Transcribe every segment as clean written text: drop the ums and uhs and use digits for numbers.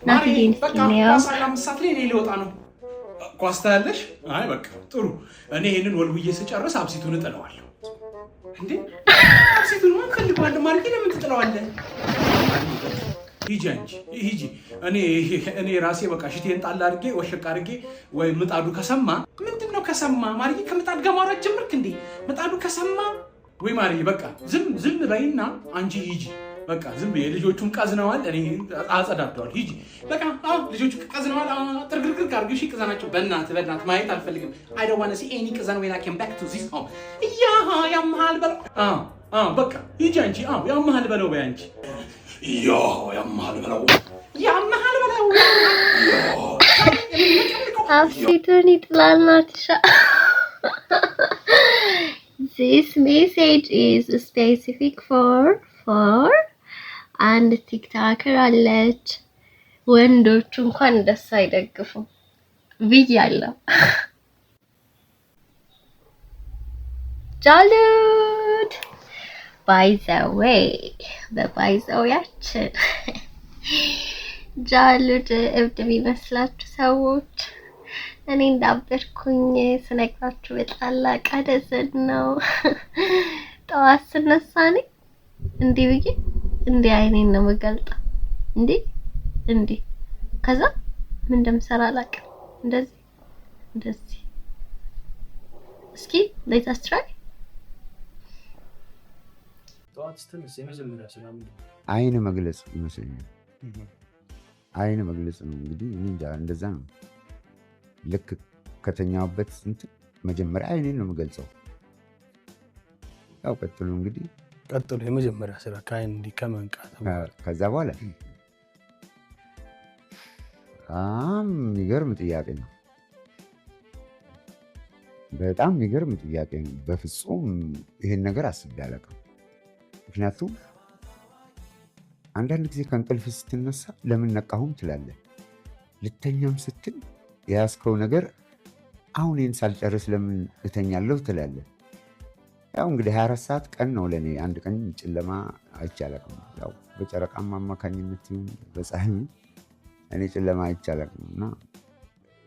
ናትዬን በቃ እስኪ እንየው። ኳስ አለ 5 ሰዓት ላይ እኔ ልወጣ ነው። ኳስ ታያለሽ? አይ በቃ ጥሩ። እኔ ይሄንን ወልውዬ ስጨርስ አብሲቱን እጥለዋለሁ። እንዴ አብሲቱን ማን ፈልገዋለሁ? ማርዬ ለምን ትጥለዋለህ? ሂጂ አንቺ ሂጂ። እኔ ራሴ በቃ ሽቴን ጣል አድርጌ ወሸቅ አድርጌ ወይ ምጣዱ ከሰማ ምንድን ነው ከሰማ? ማርዬ ከምጣድ ጋር ማውራት ጀመርክ እንዴ? ምጣዱ ከሰማ ወይ ማርዬ በቃ ዝም ዝም በይና አንቺ ሂጂ። በቃ ዝም ብዬ ልጆቹም ቀዝነዋል፣ እኔ አጸዳደዋል። ሂጂ በቃ አዎ፣ ልጆቹ ቀዝነዋል። ጥርግርግር አድርገሽ ቅዘናቸው። በእናትህ በእናትህ ማየት አልፈልግም። I don't wanna see any ቅዘን when I came back to this home። ያ ያመሃል በለው። አዎ አዎ፣ በቃ ሂጂ አንቺ። አዎ ያመሃል በለው በይ አንቺ። ያ ያመሃል በለው፣ ያመሃል በለው። አብሲቱን ይጥላል ናትሻ። This message is specific for አንድ TikToker አለች። ወንዶቹ እንኳን እንደሱ አይደግፉም ብያለሁ። ጃሉድ by the way፣ በ by the way ያችን ጃሉድ እብድ የሚመስላችሁ ሰዎች እኔ እንዳበድኩኝ ስነግራችሁ በታላቅ ሐዘን ነው። ጠዋት ስነሳ እኔ እንዲህ ብዬ እንዲህ አይኔን ነው የምገልጠው። እንዲህ እንዲህ ከዛ ምን እንደምሰራ አላውቅም። እንደዚህ እንደዚህ እስኪ let us try። ጠዋት ስትነሳ የመጀመሪያ ስራ ምንድን ነው? አይን መግለጽ ይመስለኛል። አይን መግለጽ ነው እንግዲህ፣ እኔ እንጃ፣ እንደዛ ነው። ልክ ከተኛሁበት እንትን መጀመሪያ አይኔን ነው የምገልጸው። ያው ቀጥሎ እንግዲህ ቀጥሎ የመጀመሪያ ስራ ከአይን እንዲህ ከመንቃት ከዛ በኋላ በጣም የሚገርም ጥያቄ ነው። በጣም የሚገርም ጥያቄ ነው። በፍጹም ይሄን ነገር አስቤ አላውቅም። ምክንያቱም አንዳንድ ጊዜ ከእንቅልፍ ስትነሳ ለምን ነቃሁም ትላለህ። ልተኛም ስትል የያዝከው ነገር አሁን ይህን ሳልጨርስ ለምን እተኛለሁ ትላለህ። ያው እንግዲህ 24 ሰዓት ቀን ነው ለእኔ። አንድ ቀን ጨለማ አይቼ አላውቅም። ያው በጨረቃም አማካኝነት ይሁን በፀሐይም እኔ ጨለማ አይቼ አላውቅም እና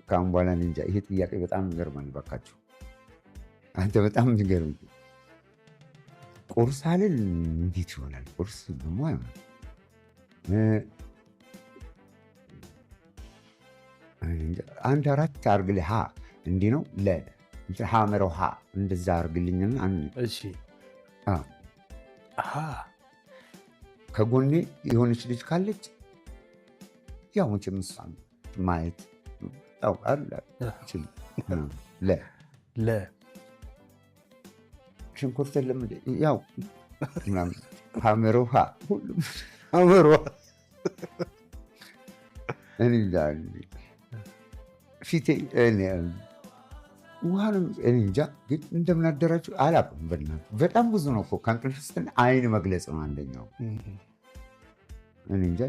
ከአሁን በኋላ እኔ እንጃ። ይሄ ጥያቄ በጣም ይገርማል። ባካችሁ አንተ በጣም የሚገርም ቁርስ አልል እንዴት ይሆናል? ቁርስ ደግሞ አይሆንም። እኔ እንጃ። አንድ አራት አርግልህ ሀ እንዲህ ነው ለ እንትን ሀ መረው ሀ እንደዛ አርግልኝና እሺ። አዎ። ሀ። ከጎኔ የሆነች ልጅ ካለች ያው መቼም እሷን ማየት ያው አለ ለ ለ ሽንኩርት የለም እንዴ? ያው ምናምን ሀመር ውሃ ሁሉም ሀመር ውሃ እኔ እንጃ። ፊቴ እኔ ውሃንም እኔ እንጃ፣ ግን እንደምን አደራችሁ አላውቅም። በእናትህ በጣም ብዙ ነው እኮ ከእንቅልፍ ስትል አይን መግለጽ ነው አንደኛው። እኔ እንጃ፣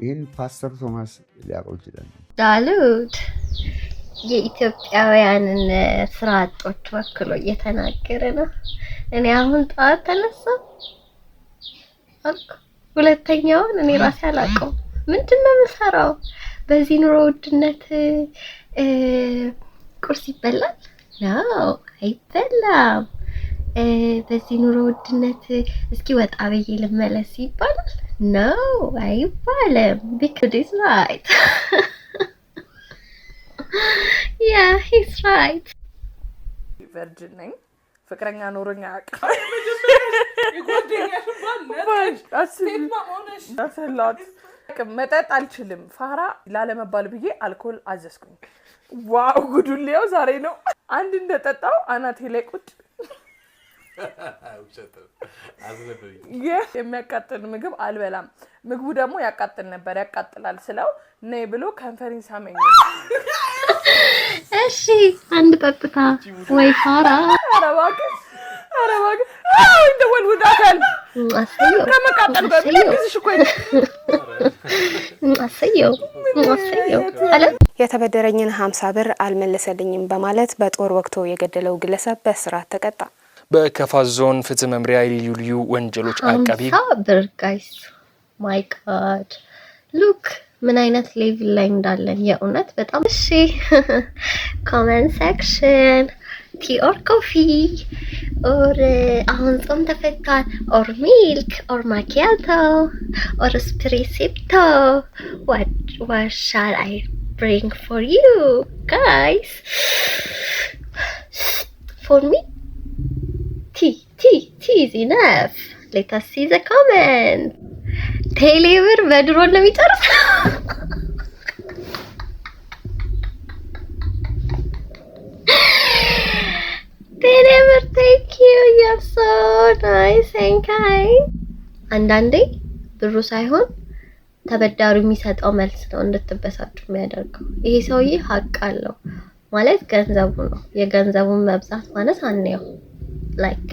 ይህን ፓስተር ቶማስ ሊያውቀው ይችላል። ጃሉድ የኢትዮጵያውያንን ስራ አጦች ወክሎ እየተናገረ ነው። እኔ አሁን ጠዋት ተነሳ አልኩ። ሁለተኛውን እኔ ራሴ አላውቀውም። ምንድን ነው የምሰራው? በዚህ ኑሮ ውድነት ቁርስ ይበላል? No፣ አይበላም። በዚህ ኑሮ ውድነት እስኪ ወጣ ብዬ ልመለስ ይባላል? No፣ አይባልም። Because he's right, yeah, he's right። Virgin ነኝ። ፍቅረኛ ኖሮኝ አያውቅም። የጓደኛሽን ባል ነጥቀሽ step mom ሆነሽ። አሰላት መጠጥ አልችልም። ፋራ ላለመባል ብዬ አልኮል አዘዝኩኝ። Wow ጉዱሌው ዛሬ ነው። አንድ እንደጠጣው አናቴ ላይ ቁጭ። ይህ የሚያቃጥል ምግብ አልበላም። ምግቡ ደግሞ ያቃጥል ነበር። ያቃጥላል ስለው ነይ ብሎ ከንፈሬን ሳመኝ። እሺ አንድ ጠጥታ ወይ ፋራ። ኧረ እባክህ፣ ኧረ እባክህ እንደወል ውዳታል አሰየው። ከመቃጠል ጋር ቢያግዝሽ እኮ። አሰየው አሰየው አለ። የተበደረኝን 50 ብር አልመለሰልኝም በማለት በጦር ወግቶ የገደለው ግለሰብ በእስራት ተቀጣ። በከፋ ዞን ፍትህ መምሪያ የልዩ ልዩ ወንጀሎች አቃቢ 50 ብር guys, my God, look። ምን አይነት level ላይ እንዳለን የእውነት በጣም። እሺ፣ comment section፣ tea or coffee or አሁን ጾም ተፈቷል፣ or milk or ማኪያቶ or espresso፣ what shall I bring for you guys? For me, tea, tea, tea is enough. Let us see the comment. ቴሌብር በድሮን ነው የሚጨርስ። ቴሌብር፣ thank you, you're so nice and kind። አንዳንዴ ብሩ ሳይሆን ተበዳሪው የሚሰጠው መልስ ነው እንድትበሳጩ የሚያደርገው። ይሄ ሰውዬ ሀቅ አለው ማለት ገንዘቡ ነው። የገንዘቡን መብዛት ማለት አንየው፣ like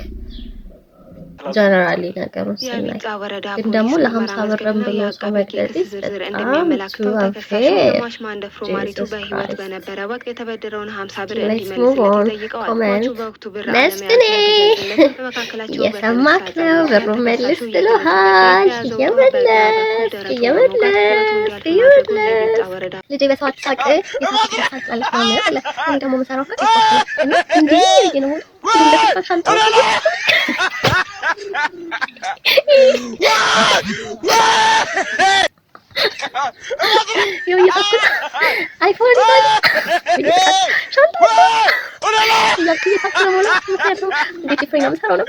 generally ነገሩን ስናይ የቢጫ ወረዳ ግን ደግሞ ፖሊስ ለ50 ምርመራ ብርም መዝገብና ብሎ ሰው የአቃቤ መግደል ክስ ዝርዝር በጣም እንደሚያመላክተው too ተከሳሹ unfair። በሟች ማንደፍሮ ማሪቱ Jesus በሕይወት Christ። በነበረ ወቅት የተበደረውን 50 ብር Let's እንዲመልስለት move on. ይጠይቀዋል። Comment. ሟቹ በወቅቱ ብር መስፍኔ አለመያዙን ቢገልጽለትም በመካከላቸው እየሰማክ በተነሳ ነው። ጸብ ብሩን ምክንያት መልስ ተከሳሹ ብሎሃል። እየደበደበ የያዘውን ጦር በግራ በኩል እየመለስ ደረቱን በመውጋት ሕይወቱ እየመለስ እንዲያልፍ ማድረጉን የቢጫ እየመለስ ወረዳ ልጄ በሰው አትሳቅ፣ የሳቅ ምናምን አለ። እኔ ደግሞ የምሰራው ፍቅ እና እንዲህ ብዬ ነው እንደተፋ ሻንጣ። ይኸው እየሳኩ ነው። አይፎን ይዟል። ሻንጣ እያልኩ እየሳኩ ነው የምውለው። ምክንያቱም duty free ነው የምሰራው ነው።